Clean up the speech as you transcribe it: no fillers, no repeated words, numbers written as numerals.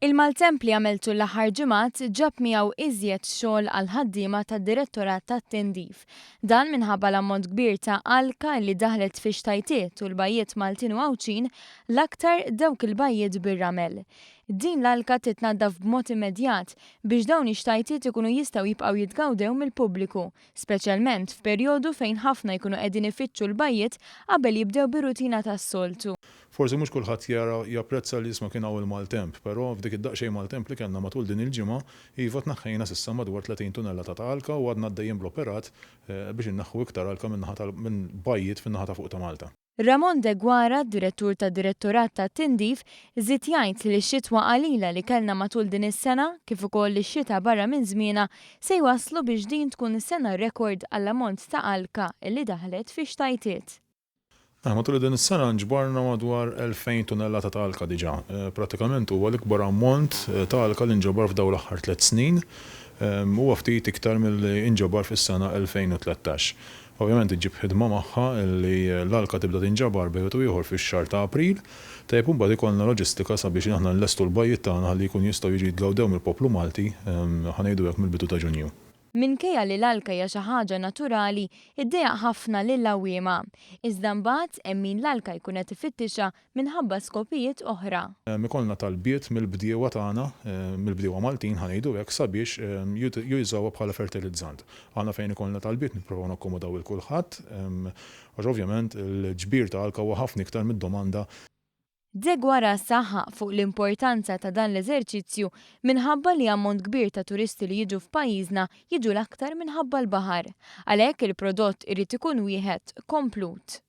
Il-maltemp li għamel tul l-aħħar ġimgħat ġab miegħu iżjed xogħol għall-ħaddiema tad-Direttorat tat-Tindif. Dan minħabba l-ammont kbir ta' alka li daħlet fix-xtajtiet u l-bajjiet Maltin u Għawdxin, l-aktar dawk il-bajjiet bir-ramel. Din l-alka titnaddaf b'mod immedjat biex dawn ix-xtajtiet ikunu jistgħu jibqgħu jitgawdew mill-pubbliku, speċjalment f'perjodu fejn ħafna jkunu qegħdin ifittxu l-bajjiet qabel jibdew bir-rutina tas-soltu. Forsi mhux kulħadd jara japprezza li isma' kien hawn il-maltemp, però f'dik id-daqsxejn maltemp li kellna matul din il-ġimgħa, iva tnaħħejna s'issa madwar 30 tunellata ta' alka u għadna għaddejjin bl-operat biex inneħħu iktar alka min-naħa tal minn bajjiet fin-naħa ta' fuq ta' Malta. Ramon Deguara, Direttur tad-Direttorat tat-Tindif, żied jgħid li x-xitwa qalila li kellna matul din is-sena, kif ukoll ix-xita barra minn żmienha, se jwasslu biex din tkun sena rekord għall-ammont ta' alka li daħlet fix-xtajtiet. Aħna matul din is-sena nġbarna madwar 2,000 tunellata ta' alka diġà. Prattikament huwa l-ikbar ammont ta' alka li nġabar f'dawn l-aħħar tlett snin. Huwa ftit iktar milli nġabar fis-sena 2013. Ovvjament iġġib ħidma magħha li l-alka tibda tinġabar bejn wieħed u ieħor fix-xahar ta' April. Tajjeb u mbagħad ikollna loġistika sabiex aħna nlestu l-bajjiet tagħna ħalli jkunu jistgħu jiġu jitgawdew mill-poplu Malti, ħa ngħidu hekk mill-bidu ta' Ġunju. Minkejja li l-alka hija xi ħaġa naturali, iddejjaq ħafna lill-għawwiema. Iżda mbagħad hemm min l-alka jkun qed ifittixha minħabba skopijiet oħra. Ikollna talbiet mill-bdiewa tagħna, mill-bdiewa Maltin ħa ngħidu hekk, sabiex jużawha bħala fertilizzant. Aħna fejn ikollna talbiet nipprovaw nakkomodaw 'il kulħadd, għax ovvjament il-ġbir ta' alka huwa ħafna iktar mid-domanda. Deguara saħaq fuq l-importanza ta' dan l-eżerċizzju minħabba li ammont kbir ta' turisti li jiġu f'pajjiżna jiġu l-aktar minħabba l-baħar. Għalhekk il-prodott irid ikun wieħed komplut.